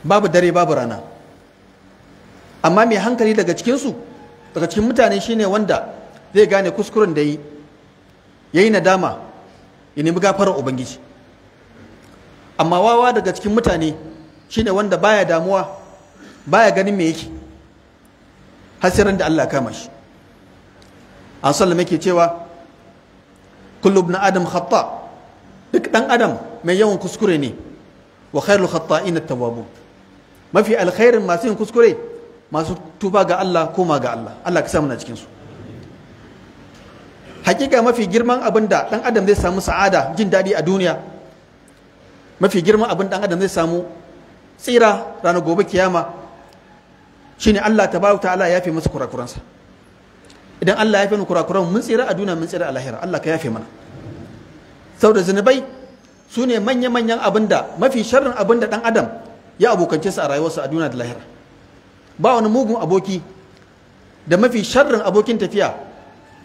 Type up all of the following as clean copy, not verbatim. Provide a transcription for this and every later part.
Babu dare babu rana. Amma mai hankali daga cikinsu, daga cikin mutane, shine wanda zai gane kuskuren da yi, yayi nadama, ya nemi gafarar Ubangiji. Amma wawa daga cikin mutane shine wanda baya damuwa, baya ganin me yake, har sai ran da Allah kama shi. An sallama yake cewa kullu ibn adam khata, duk dan adam mai yawan kuskure ne, wa khairul khata'in at-tawwabun. Mafi alkhairin masu yin kuskure masu tuba ga Allah, koma ga Allah. Allah ka sa muna cikin su. Hakika mafi girman abin da dan adam zai samu sa'ada, jin daɗi a duniya, mafi girman abin dan adam zai samu tsira ranar gobe kiyama, shine Allah tabaraka ta'ala ya yafe masa kurakuransa. Idan Allah ya yafe mana kurakuran, mun tsira a duniya, mun tsira a lahira. Allah ka yafe mana. Saboda zunubai su ne manya-manyan abin da mafi sharrin abin da dan adam ya abokance su a rayuwarsa a duniya da lahira. Ba wani mugun aboki da mafi sharrin abokin tafiya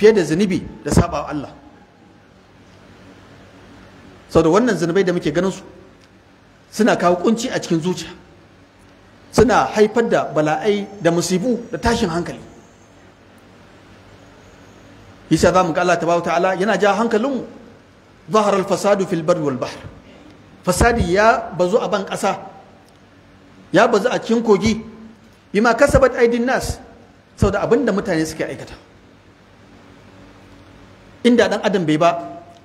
fiye da zunubi da saba wa Allah. Saboda wannan zunubai da muke ganin su suna kawo kunci a cikin zuciya, suna haifar da bala'ai da musibu da tashin hankali. Yasa za mu ga Allah tabaraka ta'ala yana ja hankalinmu. Zahara al-fasadu fil barri wal bahr. Fasadi ya bazu a ban ƙasa, ya bazu a cikin kogi, bima kasabat aidin nas, saboda abinda mutane suke aikata. Inda dan adam bai ba,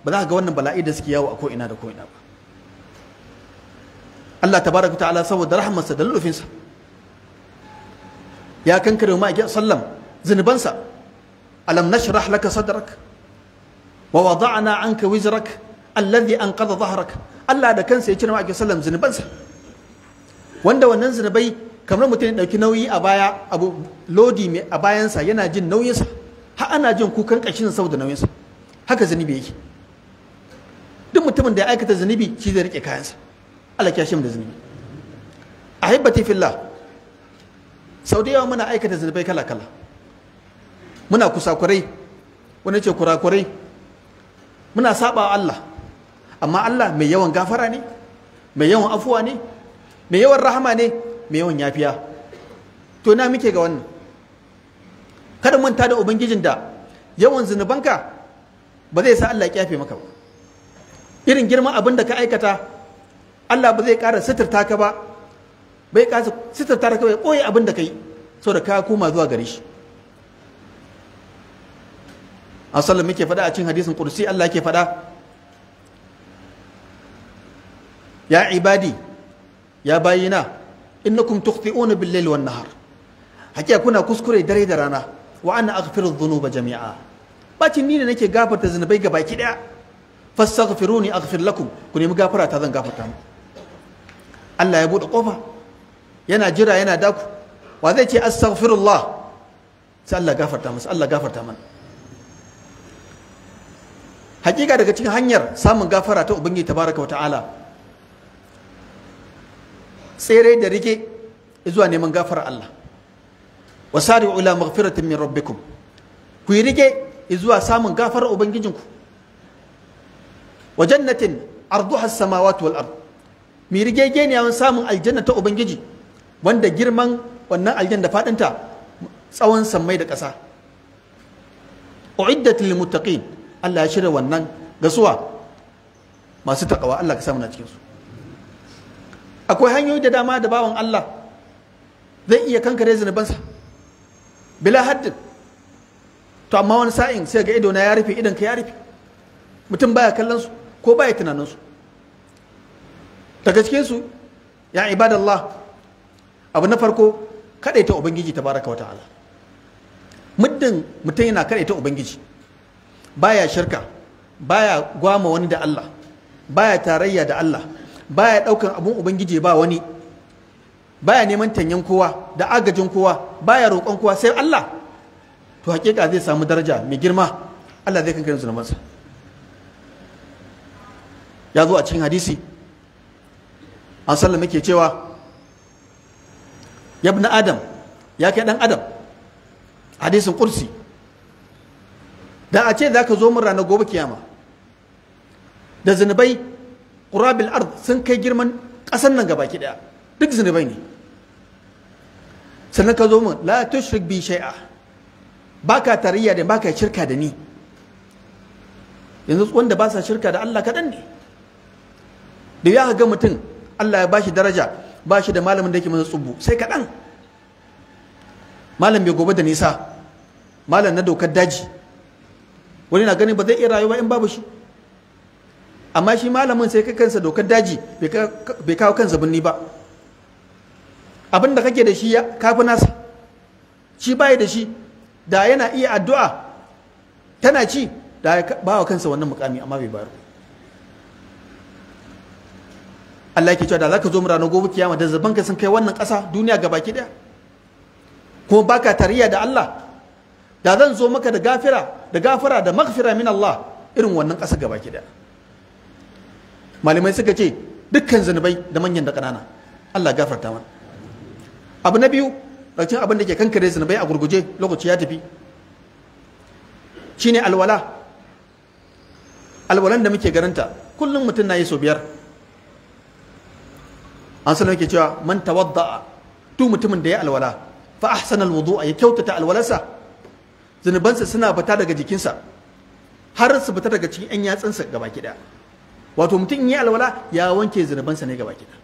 ba za ka ga wannan bala'i da suke yawo a ko'ina da ko'ina ba. Allah tabaraka ta'ala saboda rahmarsa da lufinsa ya kankare ma ake sallam zunubansa. Alam nashrah laka sadrak wa wada'na anka wizrak alladhi anqadha dhahrak. Allah da kansa ya cire ma ake sallam zunubansa, wanda wannan zunubai kamar mutum ya dauki nauyi a baya, abu lodi mai a bayansa, yana jin nauyinsa, har ana jin kukan kashin saboda nauyinsa. Haka zunubi yake. Duk mutumin da ya aikata zunubi shi zai rike kayansa. Allah ya da zunubi. Ahibbati fillah, sau da yawa muna aikata zunubai kala kala, muna kusakurai, wani ce kurakurai, muna saba Allah. Amma Allah mai yawan gafara ne, mai yawan afuwa ne, mai yawan rahama ne, mai yawan yafiya. To na muke ga wannan? Kada manta da Ubangijin da yawan zunubanka ba zai sa Allah ya kyafe maka ba. Irin girman abin da ka aikata, Allah ba zai ƙara suturta ka ba, bai ƙara suturta ka, bai ɓoye abin da ka yi, saboda ka koma zuwa gare shi. Asalin muke faɗa a cikin hadisin kursi, Allah yake faɗa, ya ibadi, ya bayina, innakum tukhti'una bil-laili wan-nahar. Hakika kuna kuskure dare da rana, wa ana aghfiru dhunuba jami'a. Bacin ni ne nake gafarta zunubai gabaki daya. Fastaghfiruni aghfir lakum, ku nemi gafara ta zan gafarta muku. Allah ya bude kofa, yana jira, yana daku. Wa zai ce astaghfirullah? Sai Allah gafarta masa. Allah gafarta mana. Hakika daga cikin hanyar samun gafara ta Ubangiji tabaraka wa ta'ala, tsere da rike zuwa neman gafara Allah. Wasari'u ila maghfiratin min rabbikum, ku yi rike zuwa samun gafarar Ubangijinku. Wa jannatin arduha as-samawati wal ard, mi rigegeniya samun aljanna ta Ubangiji, wanda girman wannan aljanna fadinta tsawon sammai da ƙasa. Uiddat lil muttaqin, Allah ya shirya wannan ga suwa? Masu takawa. Allah ka samu na cikin su. Akwai hanyoyi da dama da bawan Allah zai iya kankare zunubansa bila haddin. To amma wani sa'in sai ga ido na ya rufe, idon ka ya rufe, mutum baya kallon su ko baya tunanin su. Daga cikin su, ya ibadallah, abu na farko, kadaita Ubangiji tabaraka wa ta'ala. Muddin mutum yana kadaita Ubangiji, baya shirka, baya gwama wani da Allah, baya tarayya da Allah, baya daukan abun Ubangiji ba wani, baya neman tanyan kowa da agajin kowa, baya roƙon kowa sai Allah, to hakika zai samu daraja mai girma. Allah zai kankare zunubansa. Ya zo a cikin hadisi, an sallama yake cewa, ya ibn adam, ya kai dan adam, hadisin kursi, da a ce za ka zo min ranar gobe kiyama da zunubai qurabil ard sun kai girman ƙasar nan gabaki daya, Duk zunubai ne. Sannan ka zo mun la tushrik bi shay'a, baka tarayya da baka shirka da ni. Yanzu wanda ba sa shirka da Allah kaɗan ne. Da ya ga mutum Allah ya bashi daraja, bashi da malamin da yake masa tsubbu sai kaɗan. Malam bai gobe da nisa, malam na dokar daji, wani na ganin ba zai iya rayuwa in babu shi. Amma shi malamin sai kai kansa dokar daji, bai kawo kansa binni ba. Abin da kake da shi ya kafi nasa, shi baya da shi. Da yana iya addu'a tana ci, da ya ba wa kansa wannan mukami, amma bai bayar. Allah yake cewa da zaka zo mu ranar gobe kiyama da zabanka sun kai wannan ƙasa duniya gabaki daya, kuma baka tarayya da Allah, da zan zo maka da gafira da gafara da maghfira min Allah irin wannan ƙasa gabaki daya. Malamai suka ce dukkan zunubai da manyan da ƙanana Allah gafarta mana. Abu na biyu, ɗaukin abin da ke kankare zunubai a gurguje, lokaci ya tafi, shine alwala. Alwalan da muke ganinta kullum mutum na yi sau 5. An sanar yake cewa man tawadda'a, duk mutumin da ya alwala, fa ahsana alwudu'a, ya kyautata alwalarsa, zunubansa suna fita daga jikinsa har su fita daga cikin 'yan yatsunsa gabaki ɗaya. Wato mutum in yi alwala ya wanke zunubansa ne gabaki ɗaya.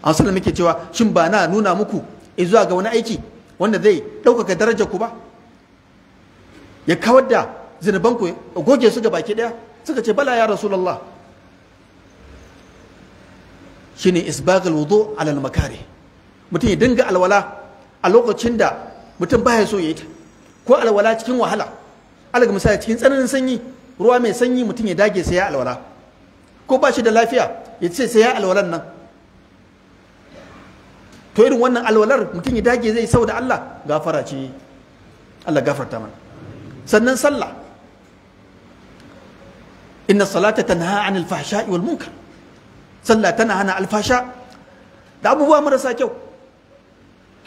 An sanar muke cewa shin ba na nuna muku zuwa ga wani aiki wanda zai ɗaukaka darajar ku ba, ya kawar da zunubanku, ya goge su gabaki ɗaya? Suka ce bala ya Rasulullah. Shine isbaghul wudu ala al-makari, mutum ya dinga alwala a lokacin da mutum baya so ya yi ta, ko alwala cikin wahala, alga misali cikin tsananin sanyi, ruwa mai sanyi mutum ya dage sai ya alwala, ko ba shi da lafiya ya ce sai ya alwalan nan. To irin wannan alwalar mutum ya dage zai saboda Allah, gafara ce, Allah gafarta mana. Sannan sallah, inna salata tanha anil fahsha'i wal munkar, sallah tana hana alfasha da abubuwa marasa kyau.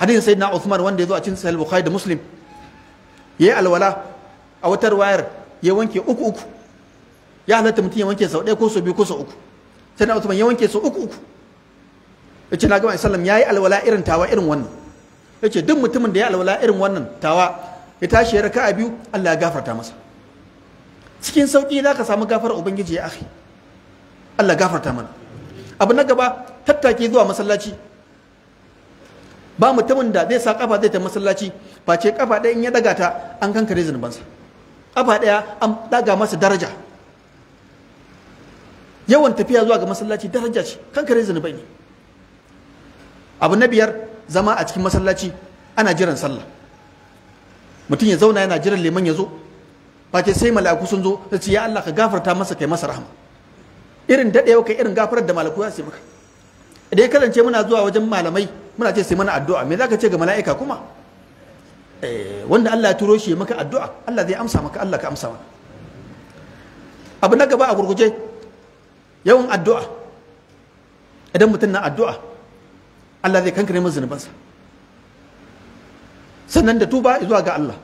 Hadisin sayyidina Uthman wanda ya zo a cikin Sahih Bukhari da Muslim, yayi alwala a wata wayar ya wanke uku uku. Ya halatta mutum ya wanke sau ɗaya ko sau biyu ko sau uku. Sayyidina Uthman ya wanke sau uku uku. Yace na ga Annabi sallam yayi alwala irin tawa irin wannan. Yace duk mutumin da ya alwala irin wannan tawa ya tashi ya raka'a biyu, Allah ya gafarta masa. Cikin sauki zaka samu gafarar Ubangiji ya akhi. Allah gafarta mana. Abu na gaba, tattaki zuwa masallaci. Ba mutumin da zai sa kafa zai ta masallaci face kafa ɗaya in ya daga ta an kankare zunubansa, kafa ɗaya an daga masa daraja. Yawan tafiya zuwa ga masallaci daraja ce, kankare zunubai ne. Abu na biyar, zama a cikin masallaci ana jiran sallah. Mutum ya zauna yana jiran liman ya zo, face sai mala'iku sun zo su ce ya Allah ka gafarta masa kai masa rahama. Irin daɗewa kai irin gafarar da malaku ya sai maka. Idan ya kasance muna zuwa wajen malamai muna ce sai mana addu'a, me zaka ce ga mala'ika kuma? Wanda Allah ya turo shi ya maka addu'a, Allah zai amsa maka, Allah ka amsa mana. Abu na gaba a gurguje, yawan addu'a. Idan mutum na addu'a, Allah zai kankare masa zunubansa. Sannan da tuba zuwa ga Allah.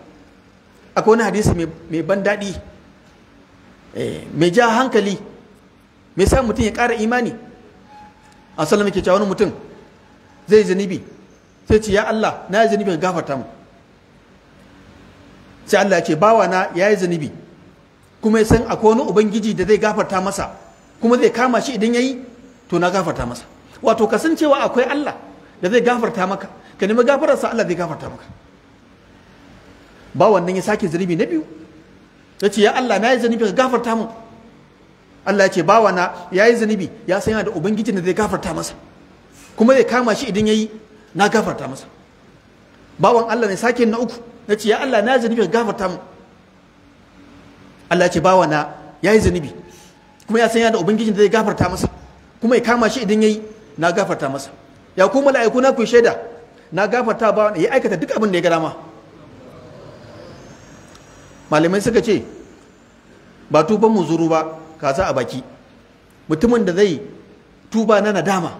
Akwai wani hadisi mai ban daɗi, mai ja hankali, mai sa mutum ya ƙara imani. A sallam yake cewa wani mutum zai zunubi, sai ce ya Allah na yi zunubi ka gafarta mu. Sai Allah ya ce bawa na ya yi zunubi kuma ya san akwai wani ubangiji da zai gafarta masa kuma zai kama shi idan ya yi, to na gafarta masa. Wato kasancewa akwai Allah da zai gafarta maka, ka nemi gafararsa, Allah zai gafarta maka. Bawan nan ya sake zunubi na biyu, ya ce ya Allah na yi zunubi ka gafarta mu. Allah ya ce bawa na ya yi zunubi ya san yana da ubangijin da zai gafarta masa kuma zai kama shi idan ya yi, na gafarta masa. Bawan Allah ne sake na uku, ya ce ya Allah na yi zunubi ka gafarta mu. Allah ya ce bawa na ya yi zunubi kuma ya san yana da ubangijin da zai gafarta masa kuma ya kama shi idan ya yi, na gafarta masa. Ya ku mala'iku na ku shaida na gafarta bawa ya aikata duk abin da ya ga dama. Malamai suka ce ba tuban muzuru ba kaza a baki, mutumin da zai tuba na nadama,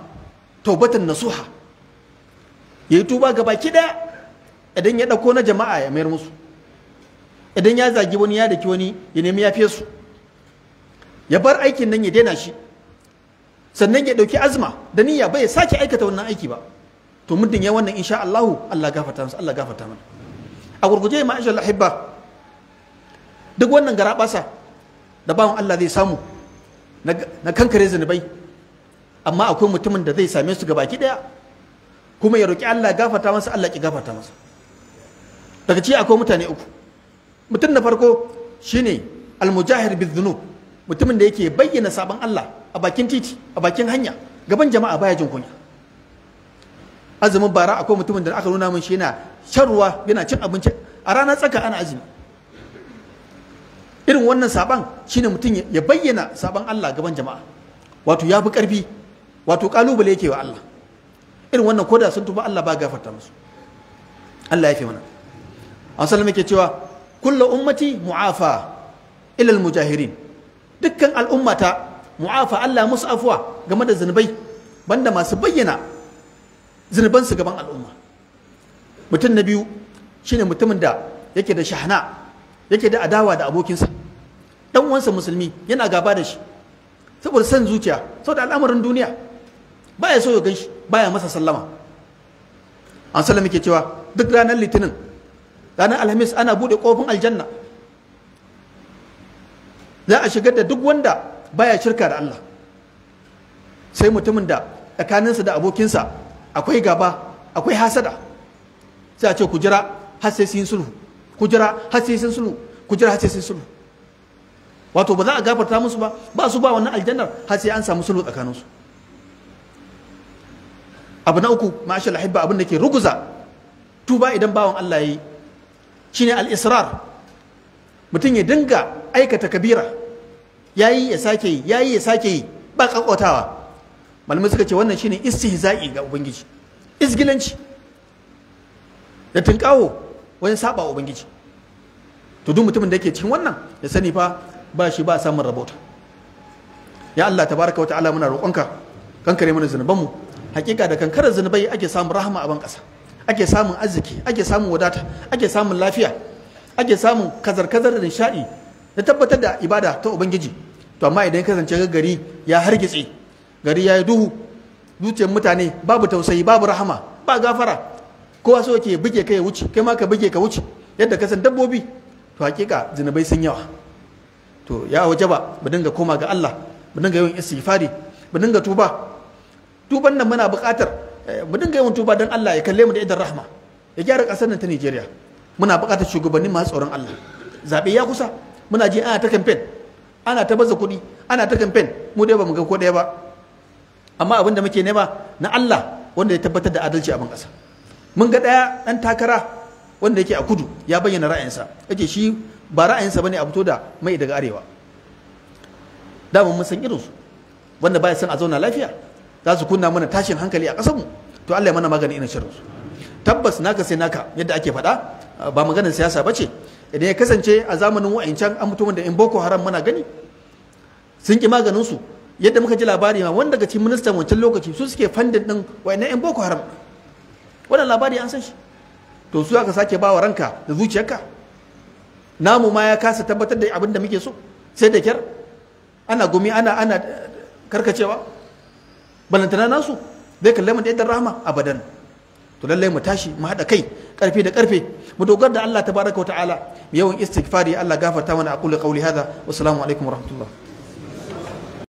taubatan nasuha, ya yi tuba ga baki daya. Idan ya dauko na jama'a ya mayar musu, idan ya zagi wani ya daki wani ya nemi yafe su, ya bar aikin nan ya daina shi. Sannan ya dauki azma da niyya bai sake aikata wannan aiki ba. To muddin ya wannan insha Allah, Allah gafarta masa, Allah gafarta mana. A gurguje ma insha Allah hibba, duk wannan garabasa da bawan Allah zai samu na kankare zunubai, amma akwai mutumin da zai same su gabaki daya kuma ya roki Allah gafarta masa, Allah ki gafarta masa. Daga ci akwai mutane uku. Mutum na farko shine almujahir bizunub, mutumin da yake bayyana sabon Allah a bakin titi, a bakin hanya, gaban jama'a, baya jin kunya. Azumin bara akwai mutumin da aka nuna min shi yana shan ruwa, yana cin abinci a ranar tsaka ana azumi. Irin wannan saban shine mutum ya bayyana saban Allah gaban jama'a, wato ya fi karfi, wato kalubale yake wa Allah. Irin wannan koda sun tuba Allah ba gafarta musu. Allah ya fi mana. An sallama yake cewa kullu ummati mu'afa ila al-mujahirin, dukkan al'ummata mu'afa, Allah musu afuwa game da zunubai banda masu bayyana zunubansu gaban al'umma. Mutum na biyu shine mutumin da yake da shahna, yake da adawa da abokinsa, dan uwansa musulmi, yana gaba da shi saboda san zuciya, saboda al'amarin duniya, baya so ya ganshi, baya masa sallama. An sallama yake cewa duk ranar Litinin, ranar Alhamis ana bude kofin aljanna, za a shigar da duk wanda baya shirka da Allah, sai mutumin da tsakaninsa da abokinsa akwai gaba, akwai hasada, sai a ce ku jira har sai sun sulhu, ku jira har sai sun sulhu, ku jira har sai sun sulhu. Wato ba za a gafarta musu ba, ba su ba wannan aljannar har sai an samu sulhu tsakaninsu. Abu na uku ma'ashal ahibba, abin da ke ruguza tuba idan bawan Allah yayi shine al-israr. Mutum ya dinga aikata kabira, yayi ya sake yi, yayi ya sake yi, ba kakkotawa. Malamai suka ce wannan shine istihza'i ga ubangiji, izgilanci da tunkawo wajen saba ubangiji. To duk mutumin da yake cikin wannan ya sani fa ba shi ba samun rabota. Ya Allah tabaraka wa ta'ala, muna roƙonka kankare mana zunubanmu. Hakika da kankarar zunubai ake samun rahama a ban ƙasa, ake samun arziki, ake samun wadata, ake samun lafiya, ake samun kazar-kazar da nishaɗi da tabbatar da ibada ta ubangiji. To amma idan kasance gari ya hargitse, gari ya yi duhu, zuciyar mutane babu tausayi, babu rahama, ba gafara, kowa so yake buge kai ya wuce, kai ma ka buge ka wuce yadda ka san dabbobi. To hakika zunubai sun yawa. To ya wajaba mu dinga koma ga Allah, mu dinga yawan istighfari, mu dinga tuba. Tuban nan muna buƙatar mu dinga yawan tuba don Allah ya kalle mu da idan rahma, ya gyara ƙasar nan ta Nigeria. Muna buƙatar shugabanni masu tsoron Allah. Zaɓe ya kusa, muna ji ana ta campaign, ana ta baza kuɗi, ana ta campaign, mu dai ba mu ga ko ɗaya ba. Amma abin da muke nema na Allah wanda ya tabbatar da adalci a ban ƙasa. Mun ga ɗaya ɗan takara wanda yake a kudu ya bayyana ra'ayinsa, yake shi ba ra'ayinsa bane a fito da mai daga arewa. Dama mun san irinsu wanda baya son a zauna lafiya, za su kunna mana tashin hankali a ƙasarmu. To Allah ya mana magani irin shirinsu. Tabbas naka sai naka, yadda ake faɗa ba maganar siyasa ba ce. Idan ya kasance a zamanin wa'ancan an mutumin da in Boko Haram muna gani sun ki maganin su, yadda muka ji labari ma wanda daga cikin ministan wancan lokaci su suke fandin din wa'annan in Boko Haram. Wannan labari an san shi. To su aka sake bawa ranka da zuciyarka. Namu ma ya kasa tabbatar da abin da muke so, sai da kyar ana gumi ana karkacewa. Balantana nasu zai kalle mu da yadda rahama abadan. To lallai mu tashi mu haɗa kai ƙarfi da ƙarfe, mu dogara da Allah tabaraka wa ta'ala, mu yawan istighfari. Allah gafarta mana. Aqulu qawli hadha, wassalamu alaikum warahmatullah.